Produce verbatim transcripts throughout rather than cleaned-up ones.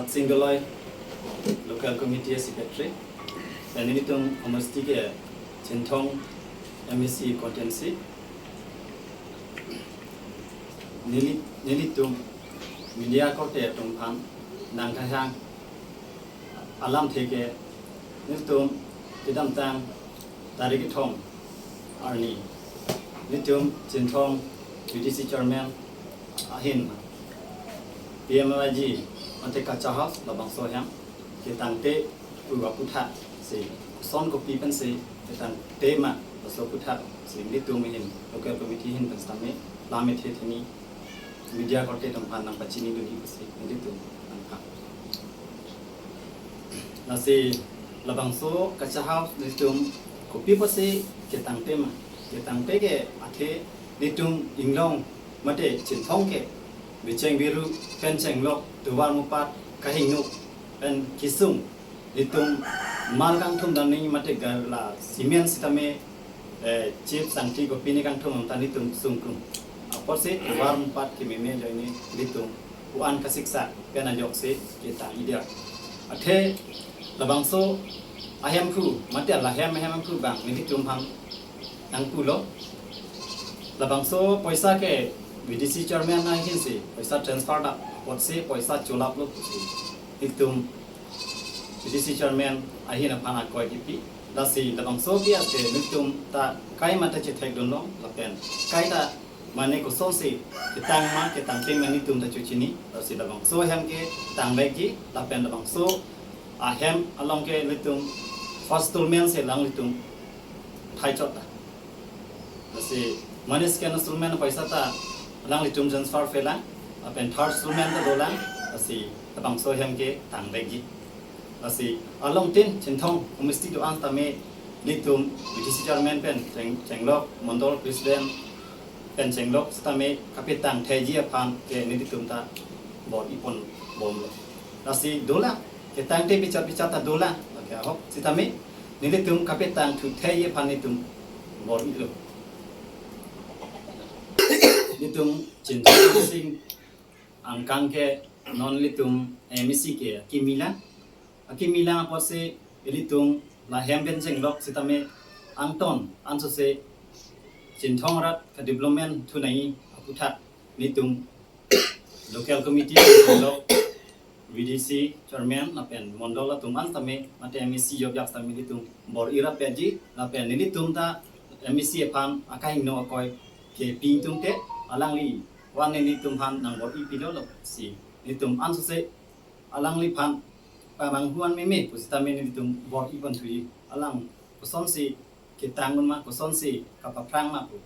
Sing Doloi, Local Committee Secretary, dan nelitum homosti ke Chinthong M A C constituency. Neli, nelitum media korte atum aphan nangkehang alamthe ke nelitum kedamtang tarik kethom arni nelitum Chinthong V D C chairman ahin P M L I G mate Kacha House labangso ahem ketangte pu aputhak si, koson kopi pensi ketangte ma, laso aputhak si nelitum ahin local committee ahin pen sitame lam ethe theni media korte atum aphan nangpachinidunji pusi nelitum nangkehang. Lasi labangso Kacha House nelitum kopi pusi ketangte ma, ketangte ke athe nelitum inglong mate Chinthong ke bicheng biru pen chenglok tovar mupat kahingno pen kesung nelitum mal kangthum damji mate gar la cement sitame, eh, chip sangti kopi ne kangthum ta nelitum sungkrum. Apotsi tovar mupat kememe ajoine nelitum pu-an kasiksak pen ajoksi ketang idia. Athe labangso ahemphu mate lahem ahemphu abang nelitum aphan nangpulo. Labangso poisa ke V D C chairman ahin si poisa transfer da, apotsi poisa cholaplo pusi nelitum V D C chairman ahin aphan akoi kipi. Lasi labangso biya ke nelitum ta kai mate chethekdunlong lapen kaita mane kosonsi ketang ma ketangte ma nelitum ta chochini. Lasi labangso ahem ketang baikji lapen labangso ahem along ke nelitum first installment si alanglitum thai chot ta. Lasi mane second installment poisa ta alanglitum transfer pelang, lapen third installment ta dolang, lasi labangso ahem ketang baikji. Lasi along tin Chinthong homosti do-an tame nelitum V D C chairman pen cheng, chenglok, mondol president pen chenglok sitame kapetang theji aphan ke nelitum ta bor-ipon bomlo. Lasi dolang, ketangte bichar bichar ta dolang, lake ahok sitame nelitum kapetang thu theji aphan nelitum bor-ilo. Nelitum Chinthong sing angkang ke non nelitum M A C ke akimi lang, akimi lang apotsi ilitum lahem pen chenglok sitame angton ansose Chinthong arat ka development thu nangji aputhak nelitum local committee chenglok, V D C chairman lapen mondol atum an tame mate M A C jok jak tame nelitum bor-i rapetji lapen nelitum ta M A C aphan akahingno akoi kepi tungte alangli wan nelitum aphan nang bor-i pilo, lasi nelitum ansose alangliphan pamanghu-an meme pusitame nelitum bor-ipon thuji, alang kosonsi ketang un ma, kosonsi kapaphrang ma pu,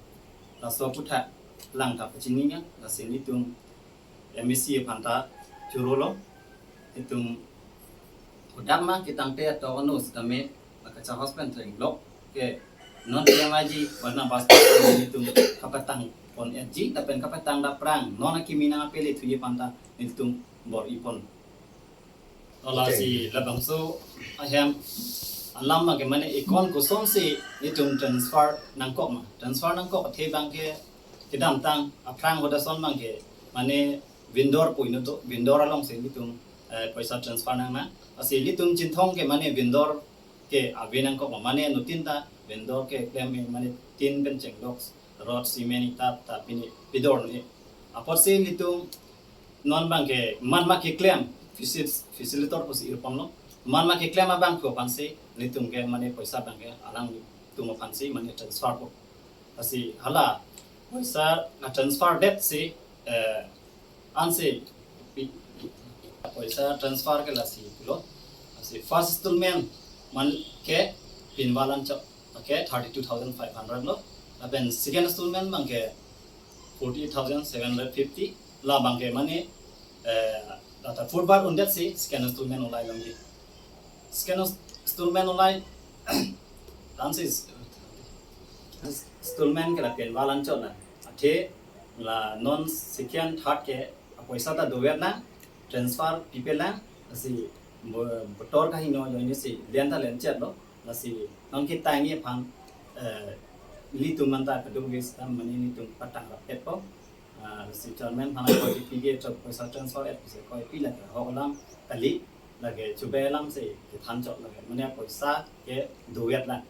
laso aputhak lang ta pachini nang, lasi nelitum M A C aphan ta chorolo. Nelitum kodam ma ketangte ato ano sitame la Kacha House pen chenglok ke non P M I G warna bas nelitum kapatang pon etji lapen kapatang dapprang non akimi nangpele thuji aphan ta nelitum bor-ipon. Lasi Okay. Labangso ahem alam abang ke mane account kosonsi nelitum transfer nangkok ma. Transfer nangkok athe abang ke kedamtang aphrang hodason abang ke mane vendor pu inut do, vendor alongsi nelitum, eh, poisa transfer nangnang. Lasi nelitum Chinthong ke mane vendor ke ave nangkok ma, mane anuttin ta vendor keklem, eh, mane tin pen chenglok, rod, cement, ita ta pini pidor ne. Apotsi nelitum non abang ke man ma keklem, facil-, facilitator pusi irpon lo. Man ma keklem abangphu aphansi nelitum ke mane poisa abang ke alangtum aphansi mane transfer po. Lasi hala poisa na transfer det si, eh, ansi pi-, poisa transfer ke lasi pulo. Lasi first installment man ke pinvalan chok, okay, thirty-two thousand five hundred lo. Lapen second installment abang ke forty-eight thousand seven hundred fifty. La abang ke mane, eh, data four bar undet si second installment ulai longji. Second installment ulai, ansi installment ke la pinvalan chot na. Athe la non second, third ke apoisa ta dover na, transfer pipe lang, lasi bo-, botor kahingno ajoinesi len ta len chet lo, lasi non ketangji aphan, eh, nelitum anta kadokave sita mane nelitum patang rapet po. Ah, si chairman aphan koi pipiji, chot poisa transfer et pusi koi pi lake ahok alam kali, lake chube alam si kethan chot lake mane poisa ke duvet lang.